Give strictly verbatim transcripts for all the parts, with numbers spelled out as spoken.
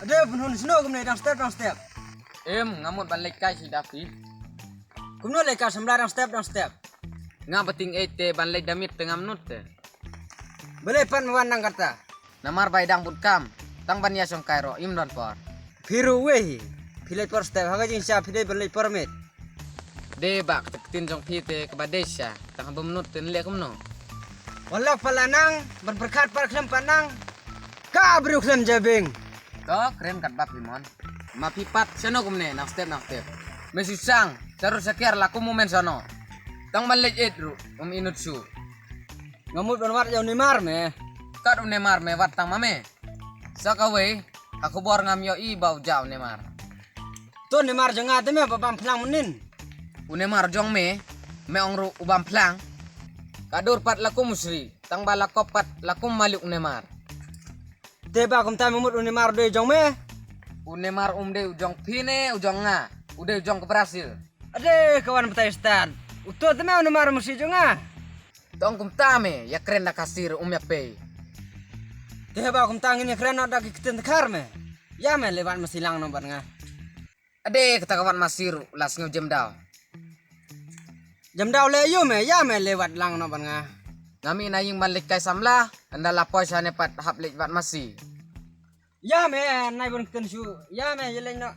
Ade, pynhun sno kumne dang step, dang step. Em, nga mut ban leit kai shi da phi. Kumno leit kai samla dang step, dang step. Nga ba tieng eit te ban leit da miet te ngam nud te. Balei pat me wan nang kata? Namar ba i dang bun kam, tang ban ïa shong kai ruh im don por. Phi ruh wei hi. Phi leit por step ha ka jingshisha phi dei ban leit por miet. Dei ba ka ktien jong phi te kaba dei shisha, tang haba mynta te nleh kumno. Walok pat la nang ban pyrkhat pat khlem pat nang. Ka briew khlem jabieng. To kren katba phi mon. Ma phi pat shano kumne nang step nang step. Me shu sang, sharud shaker la kum u men shano. Tang ban leit eit ruh um inut shu. Nga mut ban wad ïa u Neymar me. Kat u Neymar me wad tang ma me. Sa kawei, ha khubor ngam ïohi ba u jah u Neymar. To Neymar jong nga te me ba bam phlang mynnin. U Neymar jong me, me ong ruh u bam phlang. Ka dur pat la kum u Sri, tang ba la kop pat la kum malik u Neymar. Te ba kumta me mut u Neymar u dei jong me. U Neymar um dei u jong phi ne u jong nga, u dei u jong ka Brazil. Ade ka wan batai stad. U to te me u Neymar u Messi jong nga. Tong kumta me, ïa kren da ka sir um ïa pei. Te ba kumta ngin ïa kren noh da ki ktien dkhar me. Ïa me leh wad masi lang noh bad nga. Ade kata ka wad masi ruh la sngew jem daw. Jem daw leh ïa me, ïa me leh wad lang noh bad nga. Nga mih na ïing ban leit kai samla, ynda la poi shane pat hap leit wad masi. Ïa me, nai bun ktien shu. Ïa me, ïa leng noh.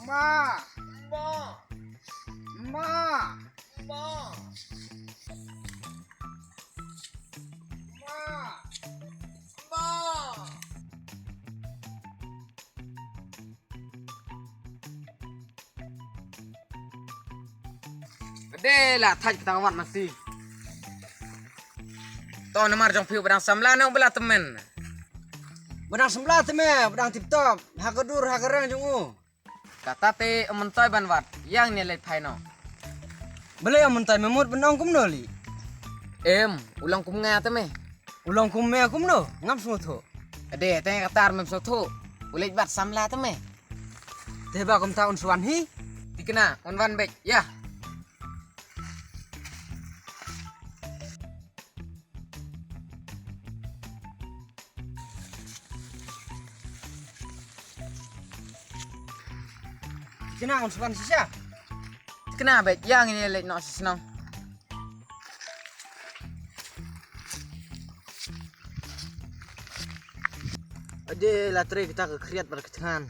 Ma. Ma. Ma. Ma. Ma. Dei la thait ka tang wat masi. To namar jong phi ba dang samla ne ba la tymmen. Ba dang samla te me, ba dang tip top. Ha ka dur, ha ka reng jong u. Kata te em myntoi ban wat, ïa ngin leit phai noh. Balei em myntoi me mut ban ong kumno li. Em, u long kum nga te me. U long kum me kumno, ngam sngewthuh. Ade, te nga kata mem sngewthuh. U leit bat samla te me. Te ba kumta un swan hi. Tikna, un wan beit, ïa. Tikna un swan shisha. Tikna beit, ïa ngin leit noh shisha noh. Ade la trei kita ka khriat bar ka thngan.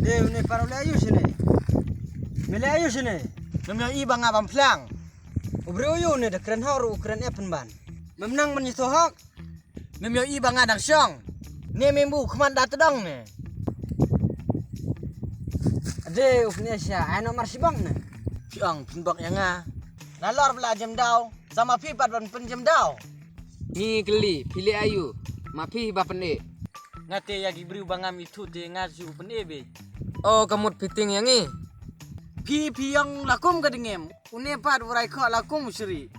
Dei une para u leh aïu shane. Me leh aïu shane. Ngam ïohi ba nga bam phlang. U briew aïu ne da kren hok ruh u kren ep pynban. Mem nang ban ïathuh hok. Mem ïohi ba nga dang shong. Ne mem buh khmat da tdong ne. Ade u pynïaid sha ai noh mar shibok ne. Phi ong phin bok ïa nga. Nalor ba la jem daw. Sa ma phi pat ban pynjem daw. Ngi kylli phi leh aïu ma phi ba pyneh. Nga te ïa ki briew ba ngam ithuh te nga shu pyneh beit. O ka mut phi tieng ïa ngi. Phi phi ong la kum ka dngem. Une pat u rai khoh la kum u shri.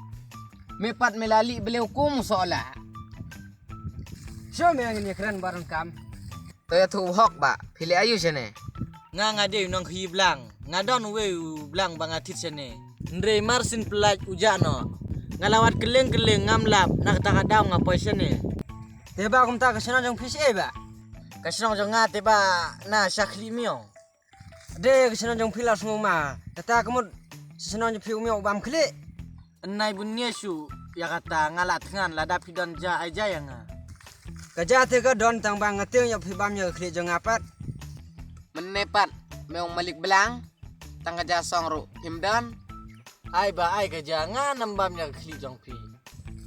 Me pat me la lih blew kum u sohla. Sho me ngin ïa kren baroh kam. To ïathuh u hok ba phi leh aïu shane. Nga nga dei u nongkhaïi blang. Nga don uwei u blang ba nga thied shane. Hynrei mar syn pyllait u jah noh. Nga la wad kylleng kylleng ngam lap na kata ka daw nga poi shane. Te ba kumta ka shnong jong phi shaei ba. Ka shnong jong nga te ba na sha Khlieh Miaw. Ade ka shnong jong phi la sngew ma. Kata ka mut shnong jong phi u miaw u bam khlieh. Nai bun ngi shu ïa kata nga la thngan lada phi don ja ai ja ïa nga. Ka ja te ka don tang ba nga tieng ïa phi bam ïa ka khlieh jong nga pat. Mynne pat me ong malik blang tang ka ja song ruh phim don. Ai ba ai ka ja nga nam bam ïa ka khlieh jong phi.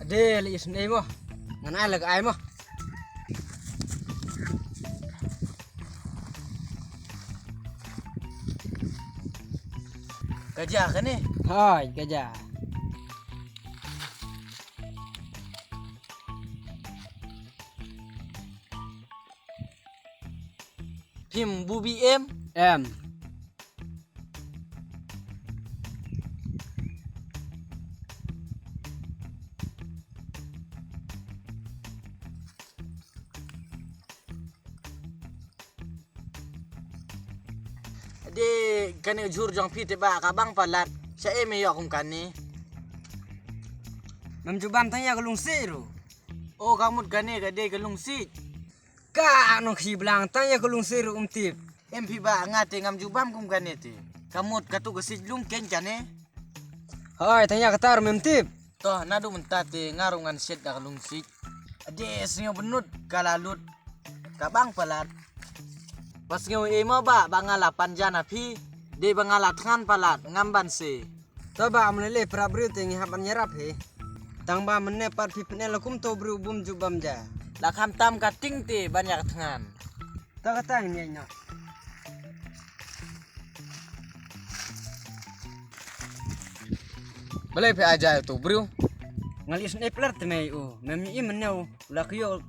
Ade la isnei mo. Ngan ai la ka ai mo. Ka ja kane? Hoi, ka ja. Phim bubi em? Em. Dei kane ka jhur jong phi te ba ka bang palat. Sha em ïoh kum kane. Mem ju bam tang ïa ka lungsiej ruh. O ka mut kane ka dei ka lungsiej. Ka nong khi blang tang ïa ka lungsiej ruh um tip. Em phi ba nga te ngam ju bam kum kane te. Ka mut katu ka siej lung keiñ kane. Hoi tang ïa kata ruh mem tip. To naduh mynta te nga ruh ngan shet da ka lungsiej. Ade sngew bynnud ka la lut. Ka bang palat. Ba sngew ei mo ba ba nga la pan ja na phi. Dei ba nga la thngan palat ngam ban se. To ba am lele prap briew te ngi hap ban ïarap hi. Tang ba mynne pat phi pyneh la kum to briew bym ju bam ja. La kham tam ka ting te ban ïa ka thngan. To kata ngin ïa noh. Balei phi ai ja ïa uto u briew? Nga leit sngewplar te mei u, mem i mynne u la kyiuh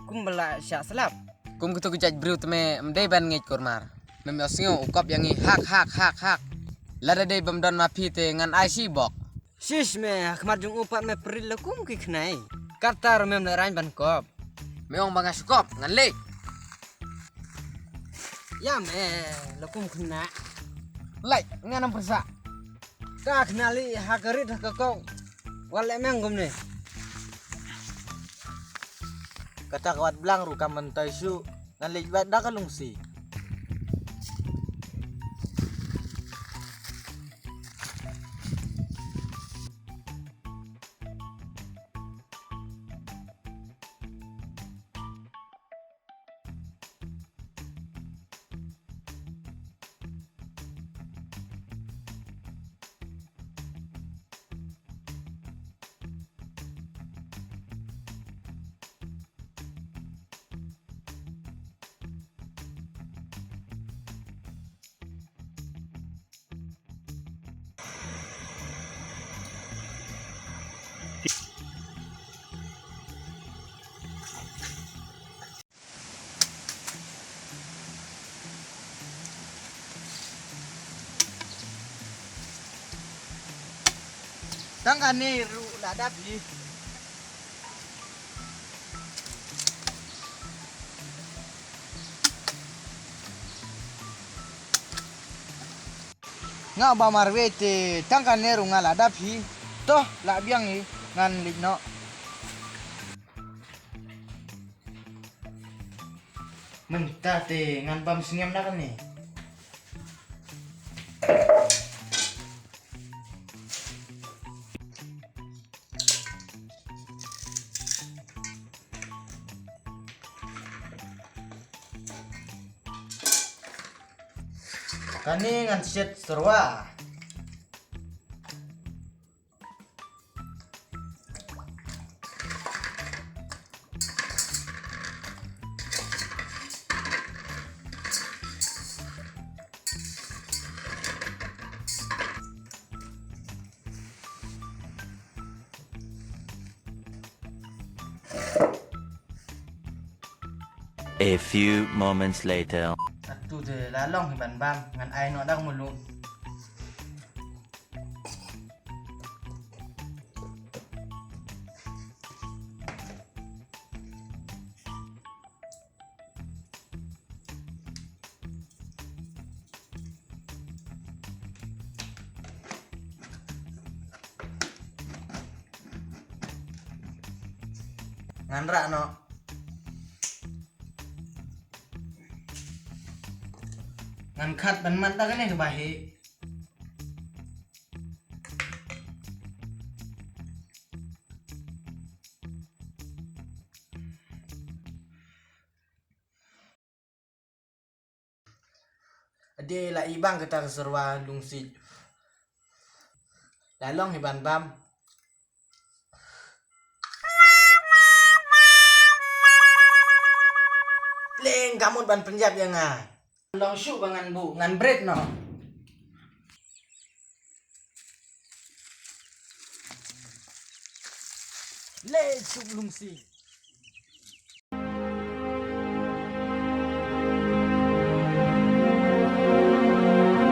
kum ba la shah slap. Kum kito ki jait briew te mei em dei ban ngeit kurmar. Mem ïohsngew u kop ïa ngi hak hak hak hak. Lada dei bym don ma phi te ngan ai shi bok. Shish me, ha khmat jong u pat me pyril la kum ki khnai. Katta ruh mem lehraiñ ban kop. Me ong ba nga shu kop, ngan leit. Ïa me, la kum khynnah. Leit, ngan ym pyrsa. Ka khynnah leit ha ka rit ha ka kok. Wat leh meng kumne. Kata ka wat blang ruh kam myntoi shuh. Ngan leit bad da ka lungsiej. Tang kane ruh la dap hi. Nga ba marwei te tang kane ruh nga la dap hi. Toh la biang hi ngan leit noh. Mynta te ngan bam sngem na kane. Kane ngan shet syrwa. A few moments later. Atu te la long hi ban bam ngan ai noh dak mulu. Ngan rah noh. Ngan khat ban mat da kane ka ba heh. Ade la i bang kata ka syrwa lungsiej. La long hi ban bam. Leng ka mut ban pynjap ïa nga. Long shuh ba ngan buh ngan bret noh. Le suk lungsiej.